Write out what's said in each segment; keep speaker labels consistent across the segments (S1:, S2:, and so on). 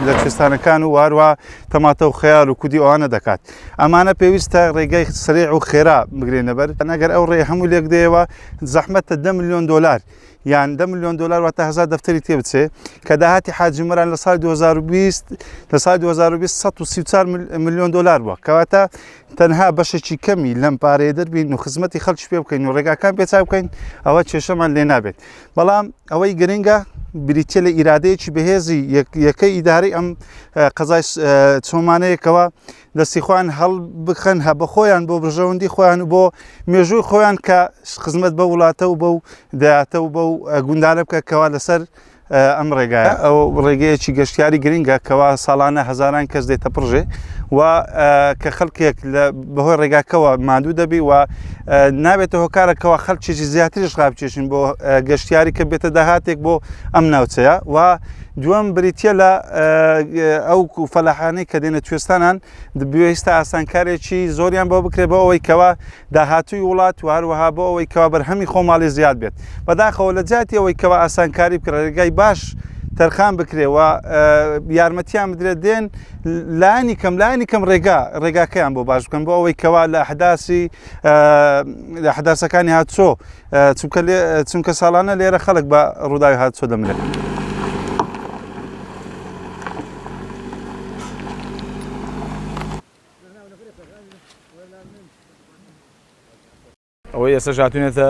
S1: لە کوێستانەکان و هەروە تەماتە و خەیار و کودی ئەوانە دەکات ئەمانە پێویستە ڕێگەی سریع و خێرا بگرێنە بەر ئەگەر ئەو ڕێ هەموو لێک دەیەوە زەحمەتە 10 میلیۆن دلار یان 10 میلیۆن دلار واتە هزار دەفتەری تێ بچێ کە داهاتی حاجی مەران لە ساڵی 2020 لە ساڵی 2020 134 میلیۆن دلار بووە کەواتە تەنها بەشێکی کەمی لەم پارەیە دەربین و خزمەتی خەڵکی پێ بکەین و ڕێگاکان پێچا بکەین ئەوە کێشەمان لێ نابێت بەڵام ئەوەی گرنگە بریتە لە ئیرادەیەکی بەهێزی یەکەی ئیدارەی ئەم قەزای چۆمانەیەکەوە دەستی خۆیان هەڵبخەن هە بە خۆیان بۆ بەرژەوەندی خۆیان و بۆ مێژووی خۆیان کە خزمەت بە وڵاتە و بەو دەاتە و بەو گوندانە بکە کەوا لەسەر ئەم ڕێگایە ئەو ڕێگەیەکی گەشتیاری گرنگە کەوا ساڵانە هەزاران کەس دێتە پڕژێ و کە خەڵکێک لە بەهۆی ڕێگاکەوە ماندوو دەبی و نابێتە هۆکارەکەەوە خەڵکێکی زیاتریش ڕابچێشن بۆ گەشتیاری کە بێتە داهاتێک بۆ ئەم ناوچەیە و دووەم بریتە لە ئەو فەلاحانەی کە دێنە کوێستانان پێویستە ئاسانکارێکی زۆریان بۆ بکرێت بۆ ئەوەی کەوا داهاتووی وڵات و هەروەها بۆ ئەوەی کەوا بەرهەمی خۆماڵی زیاد بێت. بەداخەوە لە جیاتی ئەوەی کەوا ئاسانکاری بکرێت ڕێگای باش تەرخان بکرێ و یارمەتیان بدرێت دێن لایەنی کەم لایەنی کەم ڕێگا ڕێگاکەیان بۆ باش بکەن بۆ ئەوەی کەوا لە ئەحداسی لە حداسەکانی هاتچۆ چونکە چونکە ساڵانە لێرە خەڵک بە ڕووداوی هاتچۆ دەمرێت.
S2: ئەوەی ئێستاش هاتوونەتە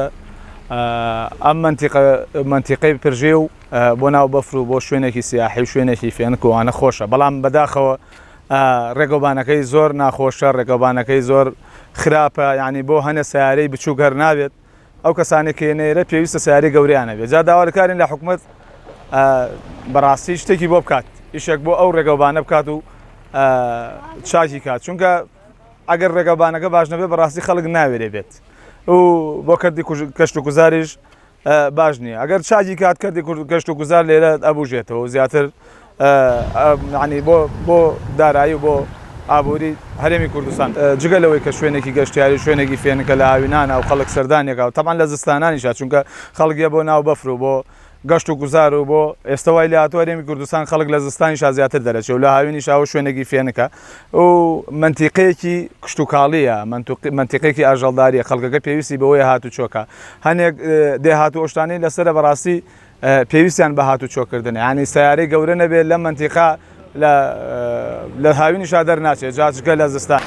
S2: ئەم مەنتیقە مەنتیقەی پرژێ و بۆ ناو بەفر و بۆ شوێنێکی سیاحی و شوێنێکی فێنک و ئەوانە خۆشە بەڵام بەداخەوە ڕێگەوبانەکەی زۆر ناخۆشە ڕێگەوبانەکەی زۆر خراپە یعنی بۆ هەنە سیارەی بچووک هەر نابێت ئەو کەسانی کە نێرە پێویستە سیارەی گەوریان هەبێت جا داواکارین لە حکومت بەڕاستی شتێکی بۆ بکات ئیشێک بۆ ئەو ڕێگەوبانە بکات و چاکی کات چونکە ئەگەر ڕێگەوبانەکە باش نەبێت بەڕاستی خەڵک ناوێرێ بێت و بۆ کردی کەشت و گوزاریش باش نییە ئەگەر چاکی کات کردی گەشت و گوزار لێرە ئەبوژێتەوە زیاتر ینی بۆ بۆ دارایی و بۆ ئابووری هەرێمی کوردستان جگە لەوەی کە شوێنێکی گەشتیاری شوێنێکی فێنکە لە هاوینانە و خەڵک سەردانێکا و تەمان لە زستانانیشا چونکە خەڵکیە بۆ ناو بەفر و بۆ گەشت و گوزار و بۆ ئێستا وای لێهاتووە هەرێمی کوردستان خەڵک لە زستانیشا زیاتر دەرەچێ و لە هاوینیشا ئەوە شوێنێکی فێنکە و مەنتیقەیەکی کشتوکاڵییە مەنتیقەیەکی ئاژەڵدارییە خەڵکەکە پێویستی بەوەیە هاتوچۆکە هەنێک دێهات و ئەو شتانەی لەسەرە بەڕاستی پێویستیان بە هاتوچۆکردنە یانی سەیارەی گەورە نەبێت لەم مەنتیقە لە لە هاوینیشا دەرناچێت جا جگە لە زستان.